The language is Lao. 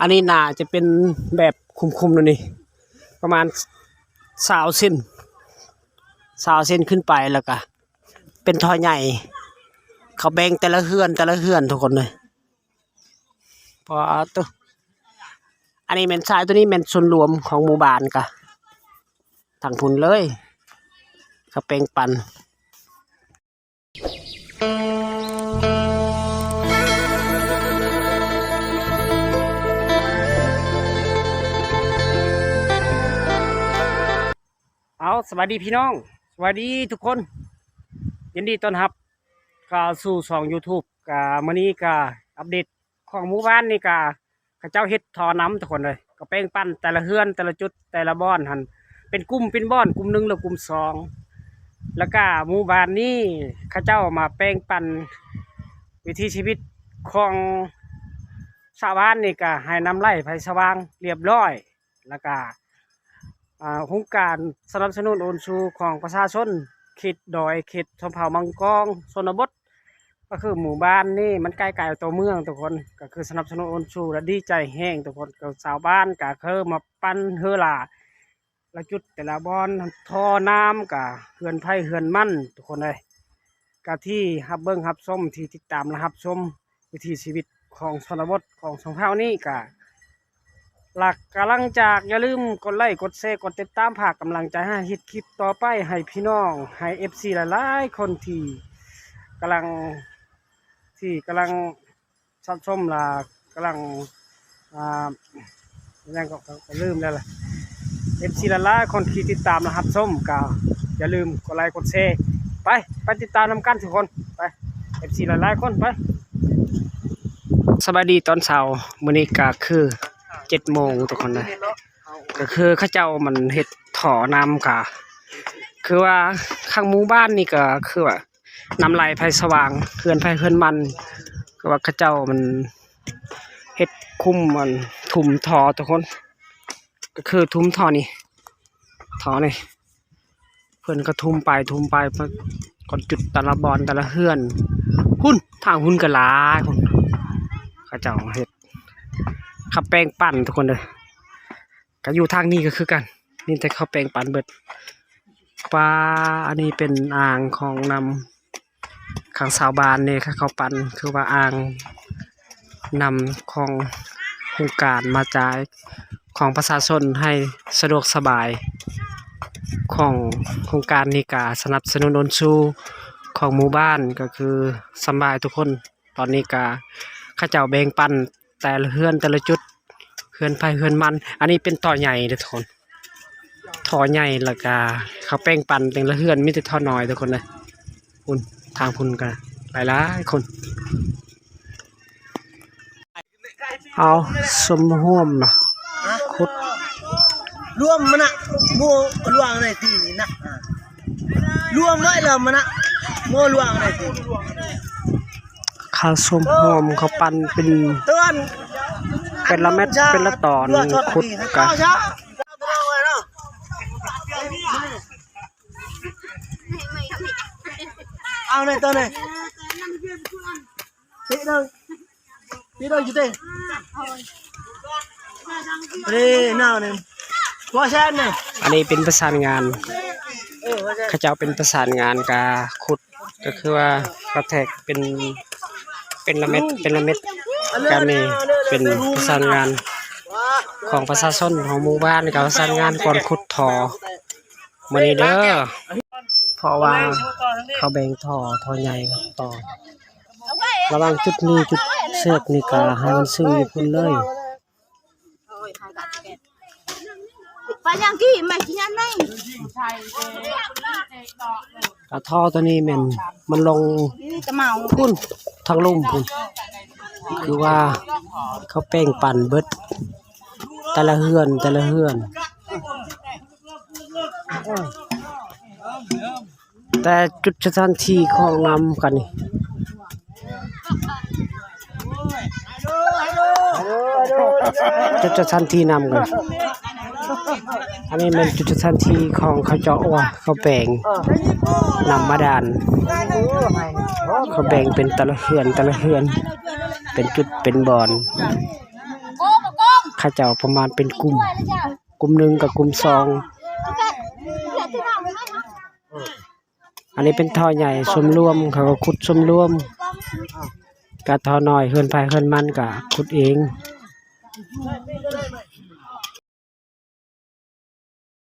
ອັນນີ້ໜ້າຈະເປັນແບບຂຸມໆ ແນວນີ້ ປະມານຊາວເຊັນ ຊາວເຊັນຂຶ້ນໄປ ແລ້ວກະເປັນທໍ່ໃຫຍ່ ເຂົາແບ່ງແຕ່ລະເຮືອນ ແຕ່ລະເຮືອນທຸກຄົນເອີຍ. ປາດໂທ້ ອັນນີ້ແມ່ນຊາຍ ໂຕນີ້ແມ່ນສ່ວນລວມຂອງໝູ່ບ້ານກະ ທາງພຸ້ນເລີຍ ເຂົາແບ່ງປັນ. ເອົາ ສະບາຍດີພີ່ນ້ອງ ສະບາຍດີທຸກຄົນ ຍິນດີຕ້ອນຮັບເຂົ້າສູ່ຊ່ອງ YouTube. ກະມື້ນີ້ກະອັບເດດຂອງໝູ່ບ້ານນີ້ກະ ເຂົາເຈົ້າເຮັດທໍ່ນ້ຳທຸກຄົນເອີຍ ກະແບ່ງປັນແຕ່ລະເຮືອນ ແຕ່ລະຈຸດ ແຕ່ລະບ່ອນຫັ້ນ ເປັນກຸ່ມເປັນບ່ອນ ກຸ່ມໜຶ່ງ ແລ້ວກຸ່ມສອງ ແລ້ວກະໝູ່ບ້ານນີ້ເຂົາເຈົ້າມາແບ່ງປັນວິຖີຊີວິດຂອງຊາວບ້ານນີ້ ກະໃຫ້ນ້ຳໄຫຼໄຟສະຫວ່າງລຽບລ້ອຍ ແລ້ວກະ ອ່າ ໂຄງການສະໜັບສະໜູນໂອນຊູຂອງປະຊາຊົນເຂດດອຍ ເຂດຊົນເຜົ່າມັງກອງ ຊົນນະບົດ ກະຄືໝູ່ບ້ານນີ້ມັນໃກ້ໆ ຕົວເມືອງທຸກຄົນ ກະຄືສະໜັບສະໜູນໂອນຊູ ແລະ ດີໃຈແຮງທຸກຄົນ ກະຊາວບ້ານກະຄືມາປັ່ນເຮືອລາ ລະຈຸດແຕ່ລະບ່ອນ ທໍ່ນ້ຳກະເຮືອນໃຜເຮືອນມັນທຸກຄົນເອີຍ. ກະທີ່ຮັບເບິ່ງຮັບຊົມ ທີ່ຕິດຕາມ ແລະ ຮັບຊົມວິຖີຊີວິດຂອງຊົນນະບົດຂອງຊົນເຜົ່ານີ້ ກະ ຫຼັກກະຫຼັງຈາກ ຢ່າລືມກົດໄລ ກົດແຊ ກົດຕິດຕາມ ຝາກກຳລັງໃຈໃຫ້ເຮັດຄລິບຕໍ່ໄປ ໃຫ້ພີ່ນ້ອງ ໃຫ້ເອັຟຊີຫຼາຍໆຄົນທີ່ກຳລັງ ທີ່ກຳລັງ ຮັບຊົມ ລະກຳລັງ ອ່າ ຫຍັງກໍ ກໍລືມແລ້ວລະ ເອັຟຊີຫຼາຍໆຄົນທີ່ຕິດຕາມ ແລະ ຮັບຊົມ ກໍຢ່າລືມກົດໄລກົດແຊ ໄປ ໄປຕິດຕາມນຳກັນທຸກຄົນ ໄປ ເອັຟຊີຫຼາຍໆຄົນ ໄປ. ສະບາຍດີຕອນເຊົ້າ ມື້ນີ້ກໍຄືເຈັດໂມງທຸກຄົນເດີ ກໍຄືເຂົາເຈົ້າມັນເຮັດທໍ່ນ້ຳ ກໍຄືວ່າຂ້າງໝູ່ບ້ານນີ້ກໍຄືວ່າ ນ້ຳໄຫຼໄຟສະຫວ່າງ ເຮືອນໃຜເຮືອນມັນ ຄືວ່າເຂົາເຈົ້າມັນເຮັດຂຸມ ອັນ ຖົມທໍ່ທຸກຄົນ ກໍຄືຖົມທໍ່ນີ້ ທໍ່ນີ້ ເພິ່ນກໍຖົມໄປຖົມໄປ ກໍຈຸດແຕ່ລະບ່ອນແຕ່ລະເຮືອນ ພຸ້ນ ທາງພຸ້ນກໍຫຼາຍພຸ້ນ ເຂົາເຈົ້າເຮັດ ເຂົາແບ່ງປັນທຸກຄົນເດີ. ກະຢູ່ທາງນີ້ກໍຄືກັນ ມີແຕ່ເຂົາແບ່ງປັນເບິດ. ປາ ອັນນີ້ເປັນອ່າງຂອງນ້ຳ ທາງຊາວບ້ານນີ້ ເຂົາປັ່ນ ຄືວ່າອ່າງນ້ຳຂອງໂຄງການມາຈ່າຍຂອງປະຊາຊົນໃຫ້ສະດວກສະບາຍ ຂອງໂຄງການນີ້ກະສະໜັບສະໜູນໂອນຊູຂອງໝູ່ບ້ານ ກໍຄືສະບາຍທຸກຄົນ. ຕອນນີ້ກະເຂົາເຈົ້າແບ່ງປັນແຕ່ລະເຮືອນແຕ່ລະຈຸດ ເຮືອນໃຜເຮືອນມັນ. ອັນນີ້ເປັນທໍ່ໃຫຍ່ເດີທຸກຄົນ ທໍ່ໃຫຍ່ ແລ້ວກະເຂົາແບ່ງປັນແຕ່ລະເຮືອນ ມີແຕ່ທໍ່ນ້ອຍທຸກຄົນເດີ. ພຸ້ນ ທາງພຸ້ນກະຫຼາຍໆຄົນ. ເອົາ ສົມຮ່ວມນະ ຂຸດ ລວມມັນນະ ໝູ່ລວງໃນທີ່ນີ້ນະ ລວມໄວ້ແລ້ວມັນນະ ໝູ່ລວງໃນທີ່ນີ້. ເຂົາສົມຮ່ວມ ເຂົາປັ່ນເປັນ ເຕືອນ ເປັນລະແມັດ ເປັນລະຕອນ ຂຸດກະ ເອົາໃນຕອນນີ້ ຕິເດີ ຕິເດີຢູ່ຕິ ເດ້ນາວນີ້ ຫົວແຊນນີ້. ອັນນີ້ເປັນປະສານງານ ເອີ ເຂົາເຈົ້າເປັນປະສານງານກະຂຸດ ກໍຄືວ່າກະແທກເປັນ ເປັນລະແມັດ ເປັນລະແມັດ ກະມີເປັນປະສານງານຂອງປະຊາຊົນຂອງໝູ່ບ້ານ ກະປະສານງານກ່ອນຂຸດທໍ່ ມື້ນີ້ເດີ ເພາະວ່າເຂົາແບ່ງທໍ່ ທໍ່ໃຫຍ່ ຕໍ່ລະຫວ່າງຈຸດນີ້ຈຸດເຊືອກນີ້ ກະໃຫ້ມັນເຊິ່ງຢູ່ພຸ້ນເລີຍ. ປາຍັງກີ້ແມ່ກິນອັນນີ້ ກະທໍ່ໂຕນີ້ແມ່ນມັນລົງ ນີ້ຕະເໝົາ ພຸ້ນ ທາງລຸ່ມພຸ້ນ ຄືວ່າເຂົາແບ່ງປັນເບິດ ແຕ່ລະເຮືອນ ແຕ່ລະເຮືອນ. ແຕ່ຈຸດສະຖານທີ່ຂອງນ້ຳກັນນີ້ ຈຸດສະຖານທີ່ນ້ຳກັນ ອັນນີ້ແມ່ນຈຸດສະຖານທີ່ຂອງເຂົາເຈາະວ່າ ເຂົາແບ່ງນ້ຳບາດານ ເຂົາແບ່ງເປັນແຕ່ລະເຮືອນ ແຕ່ລະເຮືອນ ເປັນຈຸດເປັນບ່ອນ. ເຂົາເຈົ້າປະມານເປັນກຸ່ມ ກຸ່ມໜຶ່ງກັບກຸ່ມສອງ. ອັນນີ້ເປັນທໍ່ໃຫຍ່ສ່ວນລວມ ເຂົາກໍຂຸດສ່ວນລວມ ກະທໍ່ນ້ອຍເຮືອນໃຜເຮືອນມັນກະຂຸດເອງ.